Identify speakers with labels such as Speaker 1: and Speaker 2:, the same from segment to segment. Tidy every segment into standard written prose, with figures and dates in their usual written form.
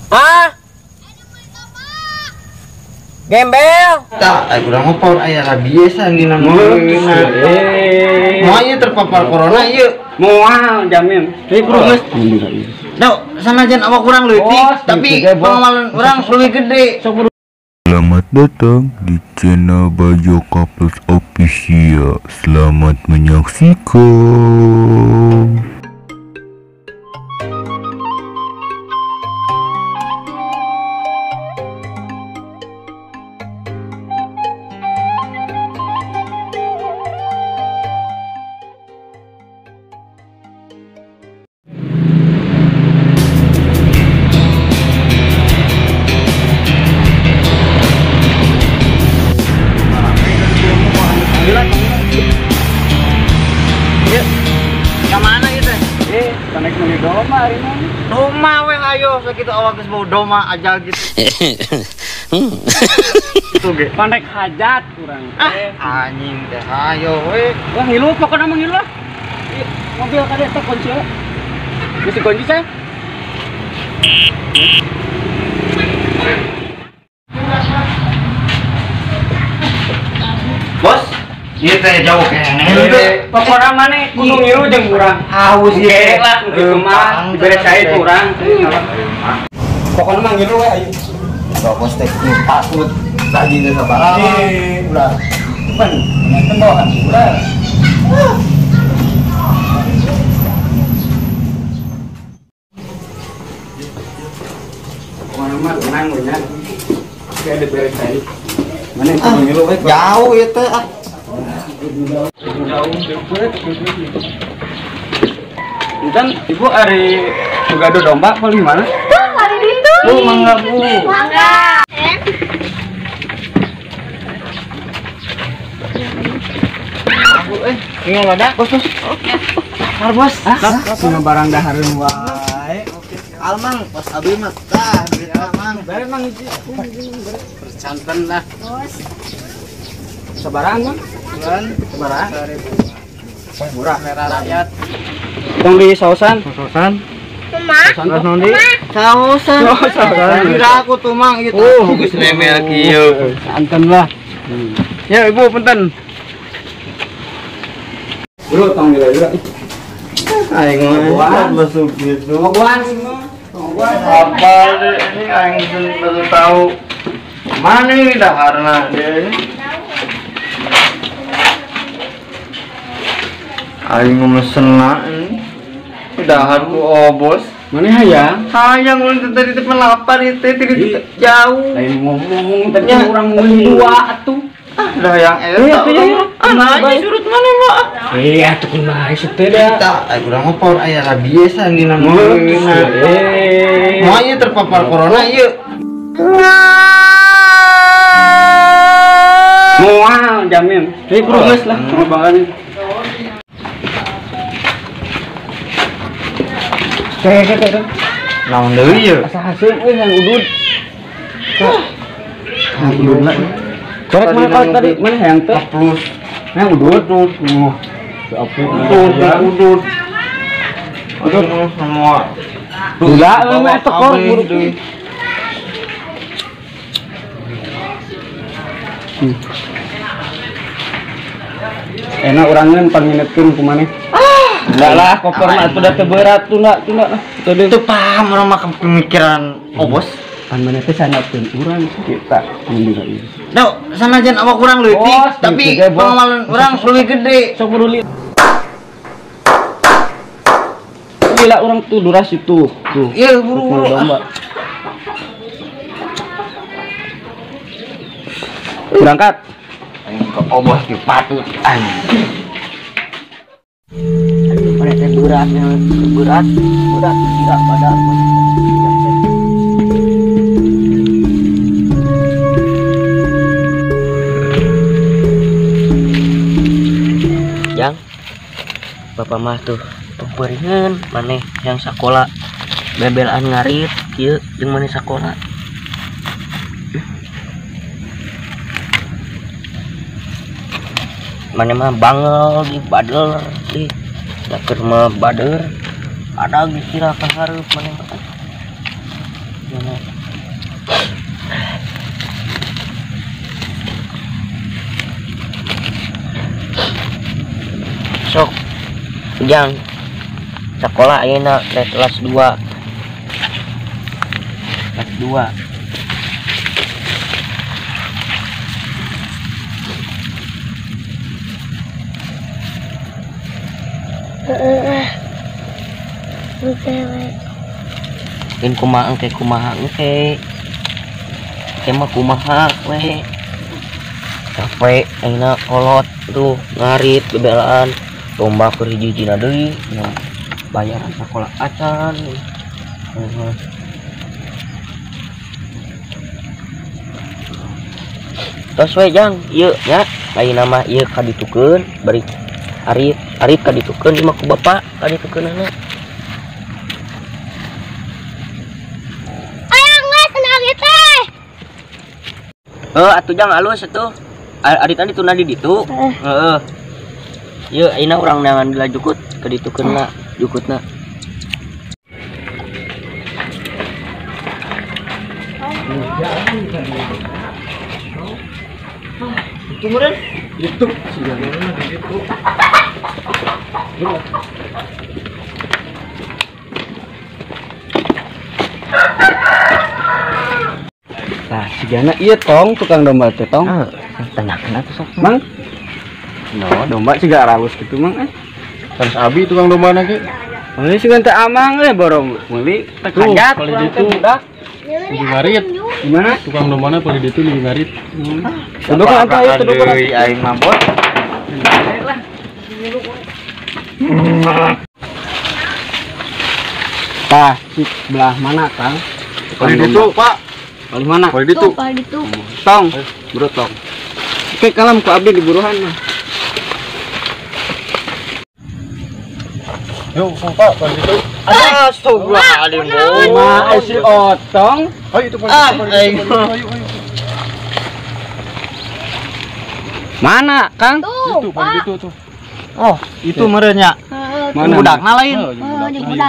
Speaker 1: Hah? Gembel.
Speaker 2: Tak, ayo urang ngompor aya rabies dina meunah. Moal ieu terpapar corona ieu.
Speaker 3: Moal jamin.
Speaker 2: Deui kudu geus. Dau, sanajan awak urang leutik, tapi pengamalan urang leuwih gede.
Speaker 4: Selamat datang di channel Bajo Couples Official. Selamat menyaksikan.
Speaker 2: Doma we ayo sakitu awak geus bau doma ajal gitu. Itu ge.
Speaker 3: Pandek hajat urang teh.
Speaker 2: Anjing teh ayo we.
Speaker 3: Wah ngilu pokona mah ngilu lah. Mobil kade teh kunci. Geus dikunci saya.
Speaker 2: Bos, ieu teh jauh keneh.
Speaker 3: Pokona maneh kudu ngilu jeung urang.
Speaker 2: Haus ieu
Speaker 3: lah kitu mah dibere cai ku urang. Pokona mah ngilu we ayo.
Speaker 2: Bos teh patut lagi teh sabaraha.
Speaker 3: Ulah. Pan, nonton bawahan ulah. Pokona mah tenang we nya. Kayak dibere cai. Maneh kudu ngilu we.
Speaker 2: Jauh ieu teh ah.
Speaker 3: Intan, ibu ari gado domba apa gimana?
Speaker 5: Tuh, ari ditu.
Speaker 3: Bu, mangga bu.
Speaker 5: Mangga.
Speaker 2: Bu, tinggal ada. Bos, bos. Lapar, bos.
Speaker 3: Cuma barang dahareun wae.
Speaker 2: Almang, bos abi mah tah, duit almang.
Speaker 3: Bare mang hiji. Percanten lah.
Speaker 5: Bos.
Speaker 3: Sabarang, Mang. Sabaraha?
Speaker 2: Murah merah rakyat.
Speaker 3: Tong di sausan.
Speaker 2: Sausan.
Speaker 5: Mama.
Speaker 2: Saosan. Sausan. Kira aku tuh mang gitu.
Speaker 3: Oh,
Speaker 2: geus nemel kieu.
Speaker 3: Santen lah. Ya, Ibu punten. Bro, tong gila-gila.
Speaker 2: Aing mah masuk gitu.
Speaker 3: Bogohan semua. Bogohan.
Speaker 2: Apa ini aing baru tahu. Mana ini daharna dia ini? Aing mesen ini dahar ku obos.
Speaker 3: Mana hayang?
Speaker 2: Hayang ulun tadi teh lapar itu teh jauh.
Speaker 3: Lain ngomong tadi urang meuli dua atuh.
Speaker 2: Ah, dah hayang eta. Ah, nanya surut mana mah.
Speaker 3: Atuh kumaha ieu teh da.
Speaker 2: Kita aing urang ngompor aya rabies dina meunah. Moal ieu terpapar corona ieu.
Speaker 3: Moal jamin. Deui kudu geus lah, kudu banget. Kayak
Speaker 2: naon deui ieu?
Speaker 3: Asa haseum euy yang udud. Udud lah. Korek mana tadi? Mana hayang teh?
Speaker 2: Plus.
Speaker 3: Hayang udud. Oh.
Speaker 2: Udud. Udud semua.
Speaker 3: Gula euy mah tekor buruk. Enak urangnya panginetkeun ku maneh. Enggak lah, koper mah atuh da teu berat tunda tunda lah.
Speaker 2: Teu paham urang mah pemikiran obos.
Speaker 3: Pan maneh teh sanapkeun urang kita mun dina ieu.
Speaker 2: Dau, sanajan awak urang leutik, tapi pengamalan urang leuwih gede.
Speaker 3: Sok buru lila urang tuh durasi tuh. Tuh.
Speaker 2: Iya, buru-buru.
Speaker 3: Berangkat.
Speaker 2: Aing ke obos di patut anjing.
Speaker 1: Beratnya berat berat tidak pada yang bapak mah tuh pemberian maneh yang sekolah bebelan ngarit kieu jeung maneh sekolah maneh mah bangel di badel di keur mah bader ada dikira ka hareup maneh mah. Sok Ujang sekolah ayeuna kelas 2. Kelas 2. Lain kumaha engke kumaha engke. Engke mah kumaha we. Capek ayeuna kolot tuh ngarit bebelaan domba keur hiji-hijina deui bayaran sakola acan. Tos we Jang ieu nya ayeuna mah ieu kaditukeun bari arit arit kaditukeun ieu mah ku bapak kaditukeunana.
Speaker 5: Ayang geus arit teh.
Speaker 1: Heuh atuh Jang alus atuh. Aritan ditunda di ditu. Heeh. Ieu ayeuna urang neangan bila jukut kaditukeunna jukutna.
Speaker 2: Itu meureun? Itu sigana di ditu.
Speaker 3: Nah, sigana ieu tong tukang domba teh tong.
Speaker 1: Tanyakeun atuh sok.
Speaker 3: Mang. No, domba siga aralus kitu mang eh.
Speaker 2: Sanes abi tukang domba na ge.
Speaker 3: Meuli siga teh amang eh borong meuli teh kajat
Speaker 2: paling ditu. Di ngarit.
Speaker 3: Gimana?
Speaker 2: Tukang dombana paling ditu di ngarit.
Speaker 3: Tuduh kan atuh ieu tuduh
Speaker 2: deui aing mah bot.
Speaker 3: Tah, cik belah mana, Kang?
Speaker 2: Paling ditu, Pak.
Speaker 3: Paling mana?
Speaker 2: Paling ditu.
Speaker 5: Paling ditu.
Speaker 3: Tong, bro tong. Oke, kalam ku abdi di buruhan mah.
Speaker 2: Yo, Pak, paling ditu.
Speaker 1: Astagfirullahaladzim.
Speaker 3: Mah si Otong.
Speaker 2: Ayo itu paling ditu. Ayo, ayo.
Speaker 3: Mana, Kang?
Speaker 2: Itu paling ditu tuh.
Speaker 6: Oh, itu meureun nya.
Speaker 3: Mana?
Speaker 6: Budakna lain.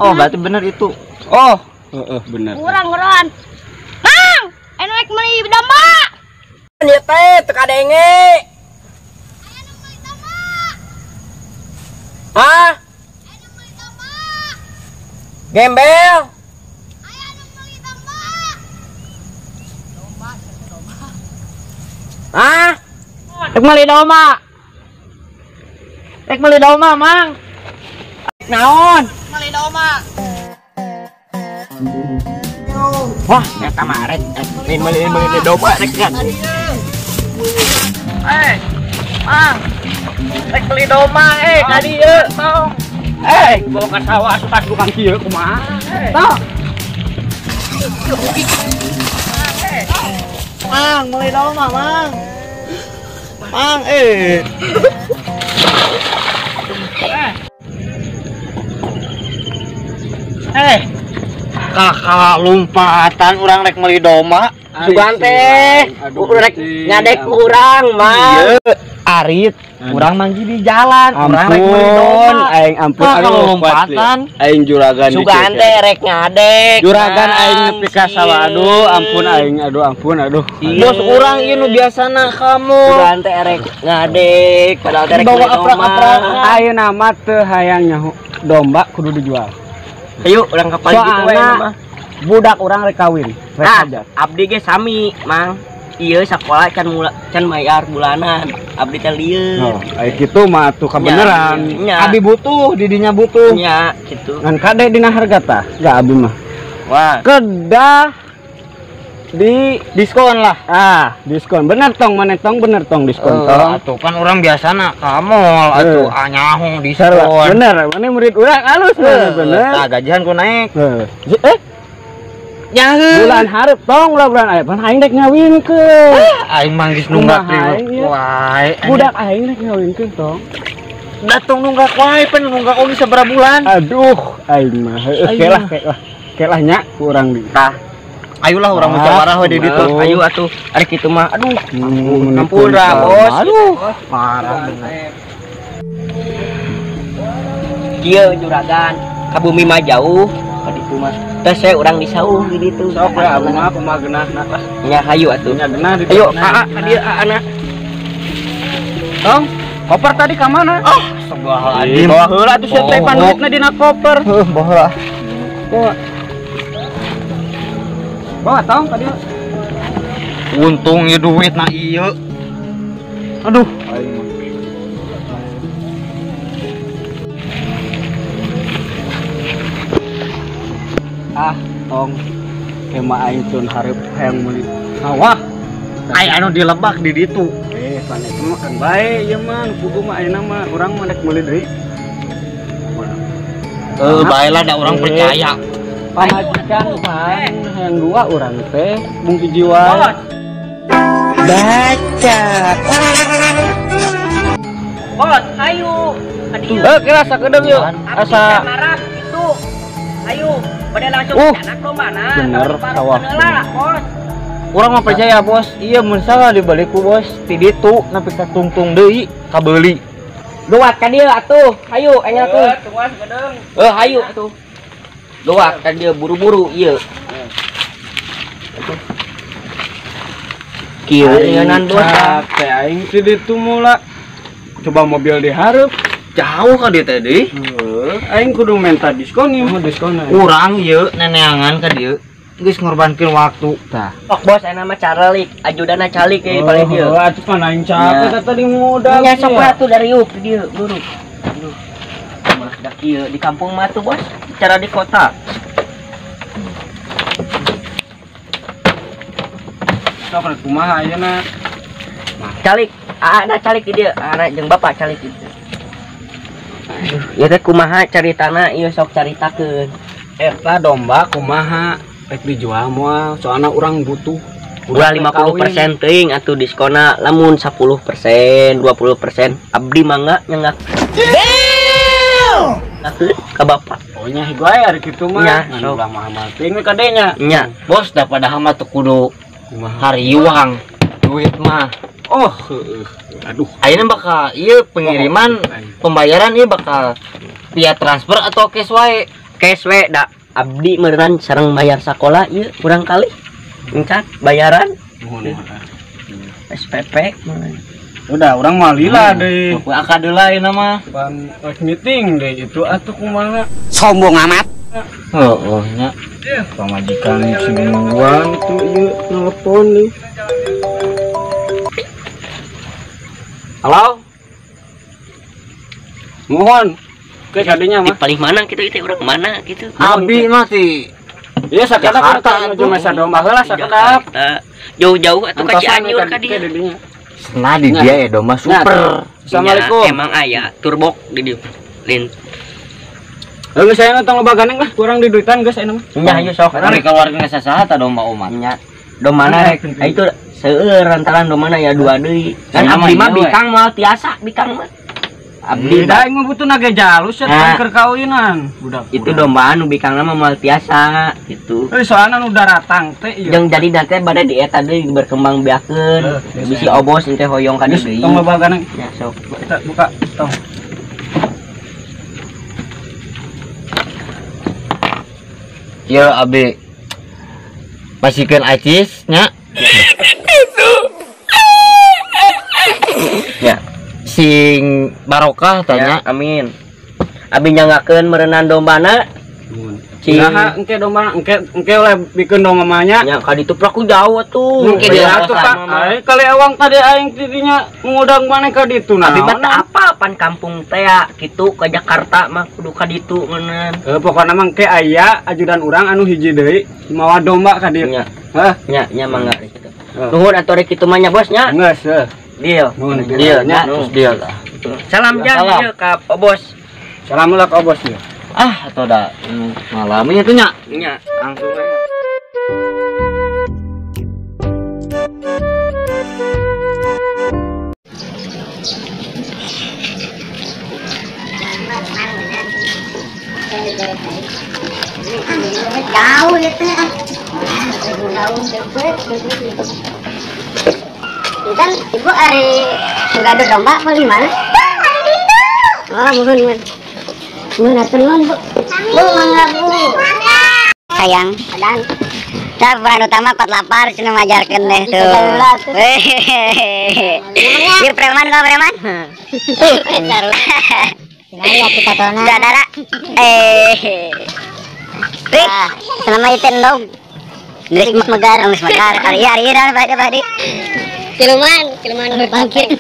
Speaker 6: Oh, berarti bener itu.
Speaker 3: Oh, heeh bener.
Speaker 5: Urang-urangan. Mang, anu rek meuli domba.
Speaker 1: Ieu teh teu kadenge.
Speaker 5: Aya nu meuli domba.
Speaker 1: Hah?
Speaker 5: Aya nu meuli domba.
Speaker 1: Gembel.
Speaker 5: Aya nu meuli domba.
Speaker 6: Domba, domba.
Speaker 1: Hah? Rek meuli domba. Rek meuli domba, Mang. Naon?
Speaker 6: Meuli domba.
Speaker 1: Wah, eta mah rek meuli domba rek kan. Eh, Mang. Rek meuli domba ka dieu, tong. Eh, bawa ka sawah asup bukan kieu kumaha? Tong.
Speaker 6: Mang, meuli domba, Mang. Mang, eh. Eh. Kakak lompatan urang rek meuli domba.
Speaker 1: Sugan teh, rek ngadek urang, Mang.
Speaker 6: Arit, urang manggih di jalan, urang rek meuli domba.
Speaker 3: Aing ampun, aduh
Speaker 6: lompatan.
Speaker 3: Aing juragan di
Speaker 1: Sugan teh rek ngadek.
Speaker 3: Juragan aing nepi ka sawah, aduh ampun aing, aduh ampun, aduh.
Speaker 6: Bos urang ieu nu biasana kamu.
Speaker 1: Sugan teh rek ngadek, padahal teh rek meuli domba.
Speaker 3: Ayeuna mah teu hayang nyaho domba kudu dijual.
Speaker 1: Ayo urang ka paling ditu we mah.
Speaker 3: Budak urang rek kawin, rek hajat.
Speaker 1: Abdi ge sami, Mang. Ieu sakola can mula can mayar bulanan. Abdi teh lieun.
Speaker 3: Oh, aya kitu mah atuh kabeneran.
Speaker 6: Abi butuh, didinya butuh.
Speaker 1: Nya, kitu.
Speaker 3: Ngan kade dina harga tah? Enggak abi mah.
Speaker 1: Wah.
Speaker 3: Kedah di
Speaker 6: diskon lah.
Speaker 3: Ah, diskon. Bener tong, mana tong bener tong diskon tong.
Speaker 6: Atuh kan urang biasana ka mall atuh nyaho diskon.
Speaker 3: Bener, mana murid urang alus bener.
Speaker 6: Tah gajian ku naik.
Speaker 3: Eh.
Speaker 6: Nyaho.
Speaker 3: Bulan hareup tong, ulah bulan aya pan aing rek ngawinkeun.
Speaker 6: Aing mah geus nunggak deui wae.
Speaker 3: Budak aing rek ngawinkeun tong.
Speaker 6: Datang nunggak wae pan nunggak oge sabaraha bulan.
Speaker 3: Aduh, aing mah heueuh kelah kelah. Kelah nya ku urang di.
Speaker 1: Tah.
Speaker 6: Ayolah urang musyawarah we di ditu.
Speaker 1: Ayo atuh. Ari kitu mah aduh. Ampun ra, Bos.
Speaker 6: Aduh, parah bener.
Speaker 1: Kieu juragan, ka bumi mah jauh, ka ditu kitu mah. Teh saya urang disauh di ditu.
Speaker 3: Sok we abdi mah kumaha geunahna lah.
Speaker 1: Nya hayu atuh.
Speaker 3: Nya geunah di.
Speaker 1: Ayo aa ka dieu aana.
Speaker 3: Tong, koper tadi ka mana?
Speaker 1: Oh,
Speaker 3: astagfirullahaladzim. Bawa heula atuh sia teh pan duitna dina koper.
Speaker 2: Heuh, bawa.
Speaker 3: Bawa. Bawa tong ka dieu.
Speaker 6: Untung ieu duitna ieu. Aduh.
Speaker 3: Ah, tong. Kema aing tun hareup hayang meuli sawah.
Speaker 6: Ai anu dilebak di ditu.
Speaker 3: Pan itu mah kan bae ieu mah nu kudu mah ayeuna mah urang mah rek meuli deui.
Speaker 6: Bae lah da urang percaya.
Speaker 3: Pamajikan pan yang dua urang teh bungki jiwa.
Speaker 1: Baca. Bos, ayo.
Speaker 3: Heuh, kira sakedeung yeuh. Asa
Speaker 1: marah itu. Ayo, pada langsung anak dombana.
Speaker 3: Bener sawah.
Speaker 1: Bos.
Speaker 6: Urang mah percaya bos, iya mun salah dibeli ku bos ti ditu nepi ka tungtung deui kabeuli.
Speaker 1: Duat ka dieu atuh, hayu engelkeun.
Speaker 3: Tungguan sakedeung.
Speaker 1: Heuh, hayu atuh. Duat ka dieu buru-buru ieu. Atuh. Kieu ngeunaan bos.
Speaker 3: Teh aing ti ditu mula. Coba mobil dihareup.
Speaker 6: Jauh ka dieu teh deui.
Speaker 3: Heuh, aing kudu menta diskon ieu mah diskon.
Speaker 6: Urang ieu neneangan ka dieu. Geus ngorbankeun waktu tah.
Speaker 1: Sok bos ayeuna mah carelik, ajudana calik ye paling dieu.
Speaker 3: Heuh, atuh pan aing capek teh tadi modal.
Speaker 1: Nya sok we atuh dari yuk dieu buru. Aduh. Mah da kieu di kampung mah tuh bos, cara di kota.
Speaker 3: Sok rek kumaha ayeuna?
Speaker 1: Calik, aana calik di dieu, aana jeung bapak calik di dieu. Aduh, ieu teh kumaha caritana ieu sok caritakeun.
Speaker 3: Eta domba kumaha? Rek dijual moal, soalna urang butuh.
Speaker 1: Ulah 50% teuing atuh diskona lamun 10%, 20% abdi mangga nyenggak. Damn! Atuh ka bapak.
Speaker 3: Oh nya hiji wae ari kitu mah.
Speaker 1: Nya,
Speaker 3: ulah mahal teuing we kade nya.
Speaker 1: Nya,
Speaker 6: bos da padahal mah teu kudu hariwang duit mah.
Speaker 3: Oh, heueuh. Aduh.
Speaker 6: Ayeuna bakal ieu pengiriman pembayaran ieu bakal via transfer atau cash wae?
Speaker 1: Cash we da. Abdi meureun sareng bayar sakola ieu kurang kali encan bayaran
Speaker 3: nuhun
Speaker 1: SPP
Speaker 3: udah urang mah lila deui
Speaker 6: akad deui ayeuna mah
Speaker 3: pan meeting deui itu atuh kumaha
Speaker 6: sombong amat heueuh nya
Speaker 3: pamajikan semingguan itu ieu telepon nih. Halo, mohon ke kadinya mah.
Speaker 1: Di paling mana gitu itu urang mana gitu.
Speaker 6: Abi mah ti.
Speaker 3: Iya sakedap urang nuju mesa domba heula sakedap.
Speaker 1: Jauh-jauh atuh ka Cianjur ka dieu.
Speaker 6: Nah di dia ya domba super.
Speaker 3: Assalamualaikum.
Speaker 1: Emang aya turbok di dieu. Lin.
Speaker 3: Heuh saya tong loba gandeng lah, kurang di duitan geus ayeuna mah.
Speaker 1: Nya hayu sok.
Speaker 6: Ari keluarga geus saha ta domba umat.
Speaker 1: Nya. Dombana rek. Itu seueur lantaran dombana ya dua deui. Kan abdi mah bikang moal tiasa bikang mah.
Speaker 3: Abdi da aing mah butuh nage jalus ya keur kawinan. Budak.
Speaker 1: Itu domba anu bikangna mah moal tiasa gitu.
Speaker 3: Euy soalna nu daratang teh ieu.
Speaker 1: Jeung jadi teh bade di eta deui berkembang biakeun. Bisi obos teh hoyong ka dieu deui.
Speaker 3: Tong loba gandeng.
Speaker 1: Ya sok.
Speaker 3: Kita buka tong.
Speaker 6: Ieu abdi pasikeun acis nya.
Speaker 1: Ya.
Speaker 6: Sing barokah tanya.
Speaker 1: Ya, amin. Abi nyanggakeun meureunan dombana.
Speaker 3: Kumaha engke domba engke engke oleh bikin domba mah nya.
Speaker 1: Nya ka ditu praku jauh atuh.
Speaker 6: Engke
Speaker 3: dia atuh Pak. Ai kali awang tadi aing tidinya ngudang maneh ka ditu naon.
Speaker 1: Abi mah teu apa pan kampung teh kitu ke Jakarta mah kudu ka ditu meuneun.
Speaker 3: Heuh pokona mah engke aya ajudan urang anu hiji deui mawa domba ka dieu.
Speaker 1: Nya.
Speaker 3: Heuh
Speaker 1: nya nya mangga kitu. Nuhun atuh rek kitu mah nya bos nya.
Speaker 3: Geus heuh.
Speaker 1: Deal.
Speaker 3: Nuhun
Speaker 1: deal
Speaker 6: nya terus deal lah.
Speaker 1: Salam jang ieu ka bos.
Speaker 3: Salam lah ka bos ieu.
Speaker 6: Ah atau da malamnya tuh nya.
Speaker 1: Nya
Speaker 6: langsung we.
Speaker 5: Jauh ya teh. Kan ibu ari gaduh domba apa gimana? Oh, mohon mohon. Mohon atur nuhun, Bu. Bu, mangga, Bu.
Speaker 7: Hayang. Tah peran utama kot lapar cenah ngajarkeun deh tuh. Ieu preman kok preman?
Speaker 8: Ya kita tona.
Speaker 7: Saudara. Rik, selama itu endog. Geus megar, geus megar. Ari ari dah bade bade.
Speaker 8: Siluman, siluman bangkit.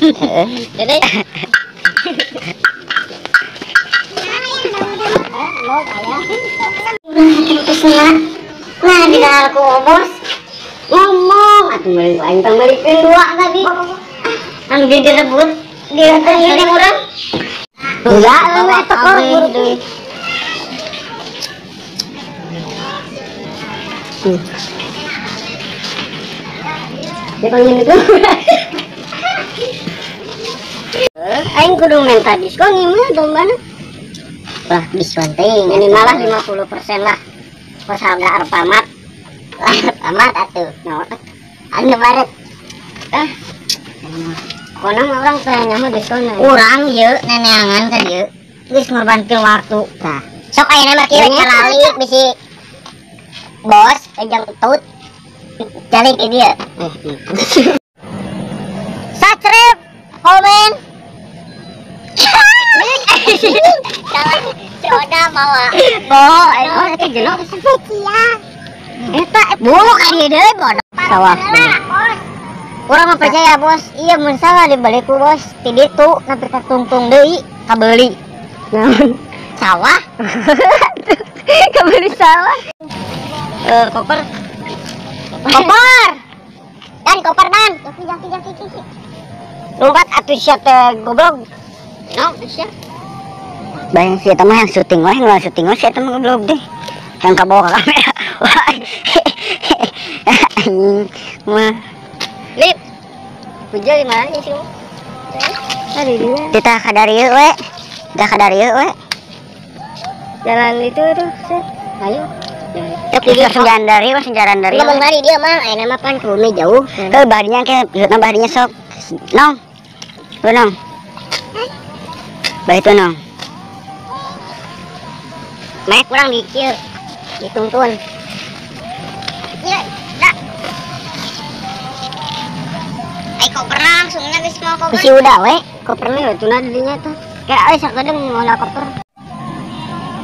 Speaker 8: Dede.
Speaker 7: Nah, di dalam ku bos ngomong atuh meuli aing tang meulikeun dua tadi. Anu dia direbut, dia teh urang. Enggak, lu eta kor deui. Dia panggil itu. Aing kudu minta diskon ieu mah dombana. Wah, diskon teh minimal lah 50% lah. Kos harga Alfamart. Alfamart atuh. No. Anu baret. Ah. Kono mah urang teh nyaho diskon. Urang ieu neneangan ka dieu. Geus ngorbankeun waktu. Tah.
Speaker 8: Sok ayeuna mah kieu calali bisi bos jeung tut. Calik ke dia.
Speaker 7: Subscribe, komen.
Speaker 8: Soda bawa.
Speaker 7: Oh, eta jelok spesial. Eta buruk ka dieu deui bodoh. Sawah. Urang mah percaya bos, ieu mun salah dibeli ku bos ti ditu nepi ka tungtung deui kabeuli. Naon? Sawah. Kabeuli sawah. Koper. Koper.
Speaker 8: Dan koper dan. Jaki jaki jaki.
Speaker 7: Lompat atuh sia teh goblok.
Speaker 8: No, sia.
Speaker 7: Bayang si eta mah yang syuting wae, yang syuting wae si eta mah goblok deh. Yang kabawa ka kamera. Wah. Anjing mah.
Speaker 8: Lip. Hujal di mana sih?
Speaker 7: Aduh dia. Kita kadarieu we. Kita kadarieu we.
Speaker 8: Jalan itu tuh, set. Ayo.
Speaker 7: Langsung jalan dari, langsung jalan dari.
Speaker 8: Ngomong bari dia mah, ayeuna mah pan ke bumi jauh.
Speaker 7: Heuh, barinya ke, na barinya sok. Nong. Tuh nong. Bari tuh nong.
Speaker 8: Meh kurang dikir. Dituntun. Ya, dah. Ai koper langsung nya geus mau koper.
Speaker 7: Si udah we, kopernya tuna dinya tuh. Kayak euy sakedeung ngolah koper.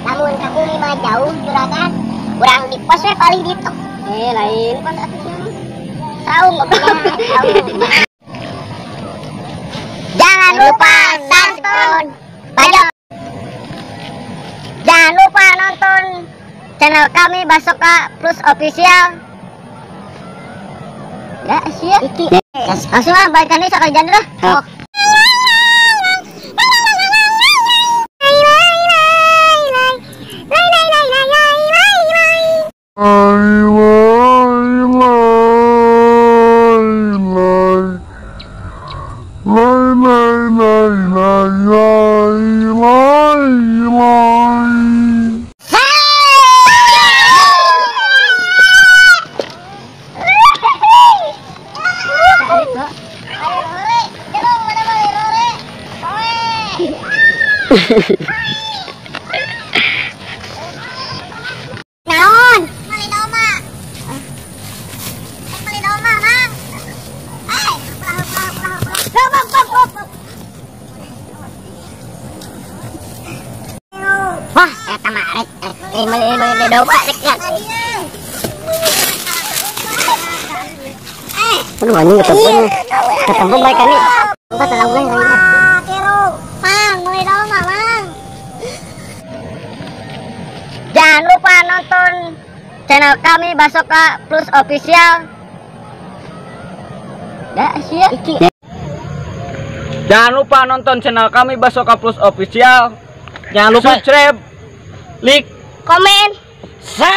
Speaker 8: Lamun ka bumi mah jauh juragan. Urang di pos we paling ditu.
Speaker 7: Lain pos atuh sia.
Speaker 8: Saung goblok. Saung. Jangan lupa subscribe. Pajak.
Speaker 7: Jangan lupa nonton channel kami Basoka Plus Official. Ya, siap. Langsung lah balikan nih sekali jalan dah. Oh.
Speaker 8: Naon? Meuli domba. Meuli domba, Mang. Eh, ulah ulah ulah ulah.
Speaker 7: Wah, eta mah rek meuli domba rek. Aduh anjing ketemu. Ketemu baik kali. Empat lawan lain.
Speaker 8: Mang, meuli domba, Mang.
Speaker 7: Jangan lupa nonton channel kami Basoka Plus Official. Ya, siap.
Speaker 3: Jangan lupa nonton channel kami Basoka Plus Official. Jangan lupa subscribe, like,
Speaker 5: komen,
Speaker 3: share.